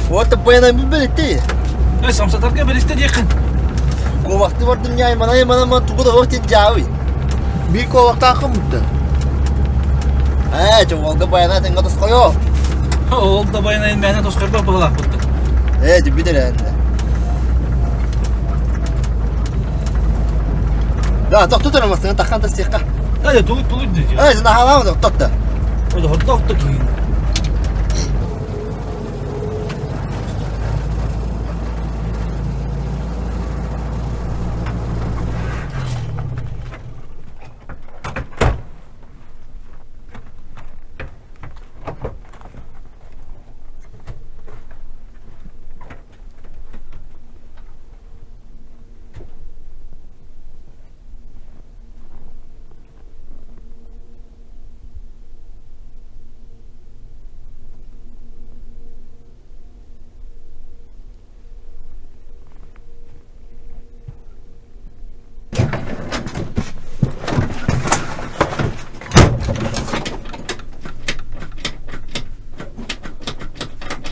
Вот баянан билбэлитти. Эй, самсатарга бэлистэ диэххин. Куобахты бардым ньааймана аймана тугу да ох дьаабый. Биир куобахтааххын бутта. Ээ, чуолга баяна тенга тосхойо. Ол да баянайын мээнэ тосхойбох быһылаахпытта. Ээ, дьүбүт эрэ Да, тохту турамасың, таххан тастиэхха. Ээ, тугу тугу дии. Ээ, наһаалаама тохтотто. Ол хордоохто киһин.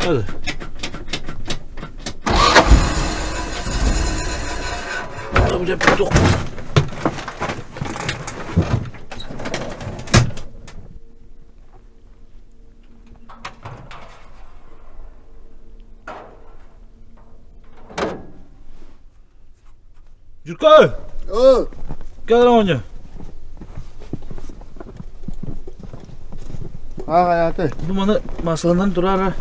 Hadi. Журка! Оо, Кэл оонньо. Аҕайааты. Бу маны масланан турара.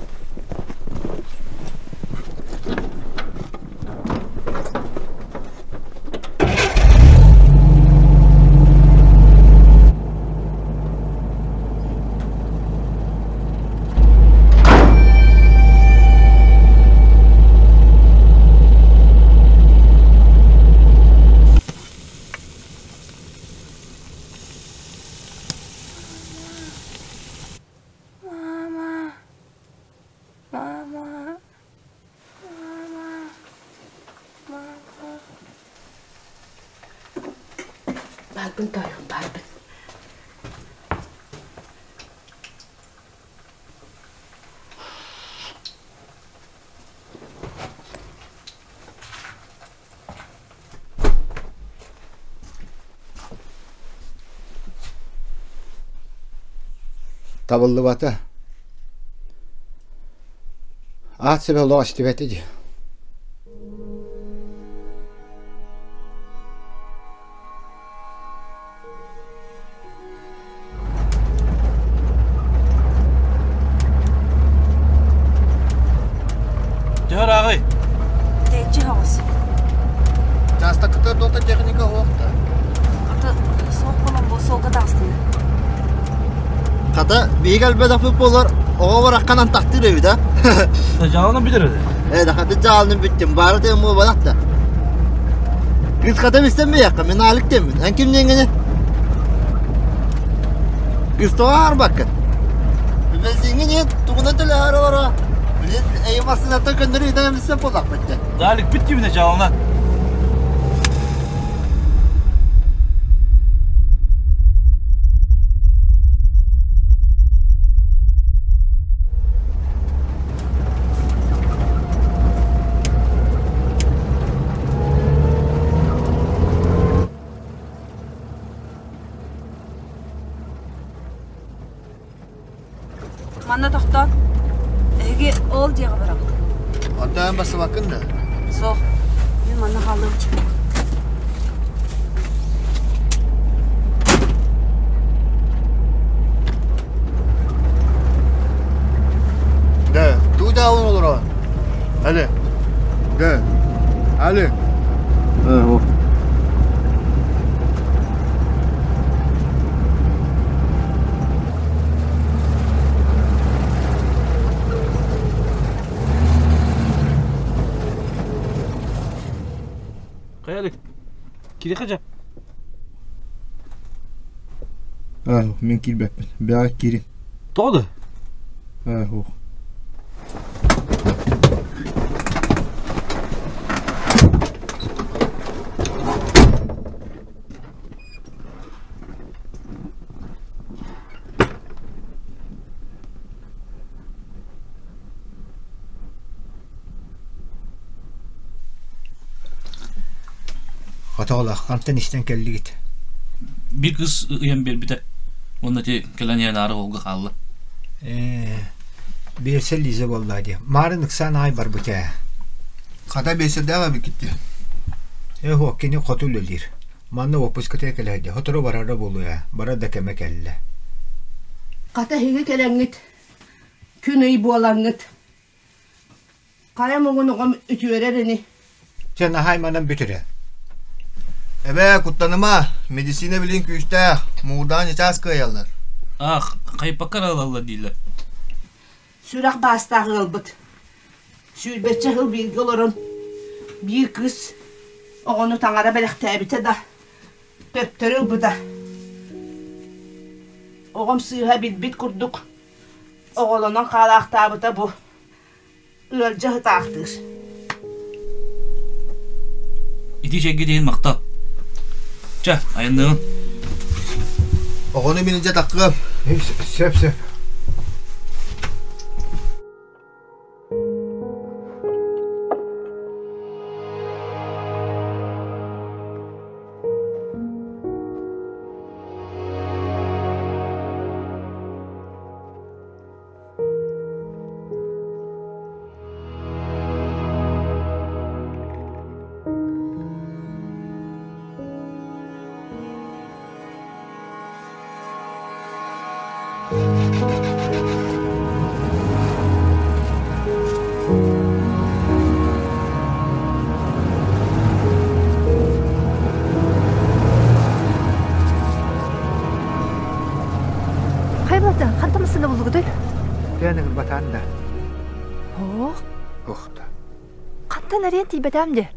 Мама, мама, мама, мама. Баарбын тоойуом, баарбын. Табыллыбата. Аат себе олох истибэтэ дии. Төһөр ааҕый? Тэйиччи соҕус. Чаастакыта дота техника уохта. Ата суох буолан бу суолга таҕыстым. Хата, биһиги элбэтэхпит буоллар, оҕо барахханан тахтыыр эбит а. Дьаалынан бүтэр этэ. Ээ, хата дьаалынан бүттүм, баара тыам буолбатах да. Кыыс хата билсэн бэйэххэ, мин Алик диэммин. Эн ким диэҥҥиний? Кыыс тоҕо аарбаккын? Бензиҥҥин иһин тугунан төлөһөр олоро? Билин эйи массыынаттан көннөрү ыытан билсэн буоллахпыт дии. Алик бүт дибинэ дьаалынан. Манна тохтоо. Эһиги ол дьиэҕэ бараҕыт. Онтон басыбаккын да? Суох. Мин манна хаалыам. Да, туу даалын олоро. Али. Да. Али. Э, Хайа Кири хажа. Аа, мин киирбэппин. Бэҕэ киирин. Тоҕо да? Аа, ух. Хотоолоох, хантан истэн кэллигит? Биир кыыс ыйан биэрбитэ. Уонна ити кэлэн иһэн аара уолга хаалла. Ээ, биэсэ Лиза буоллаа дии. Маарын ыксаан аҕай барбыт ээ. Хата биэсэрдээх эбиккит дии. Ээ, һуох, кини хоту үлэлиир. Манна уоппускатыгар кэлэ Сотору барара буолуо ээ. Барар да кэмэ кэллэ. Хата эһиги кэлэҥҥит, күн-ый буолаҥҥыт. Хайа муҥун оҕом үтүөрэр ини. Чэ, наһаа айманан бүтүрэ. Эбээ, куттаныма, медицина билин күүстээх, муҥурдаан чычаас кыайаллар. Аах, хайпакка эрэ ылаллар дииллэр. Сүрэх баастаах ыалбыт. Сүүрбэччэ сыл бииргэ олорон, биир кыыс оҕону таҥара бэлэхтээбитэ да, төптөрү ылбыта. Оҕом сыыһа билбит курдук оҕолонон хаалаахтаабыта бу. Ыалдьа сытаахтыыр. Ити чэйгэ иһин махтал. Чэ, айанныаҕын. Оҕону мин илдьэ таххыам. Сөп, сөп. Хайбата, хантан массыына буллугутай? Тыаныгын батаан да. Ох. Охта. Хантан арыйан тиийбэтээм де.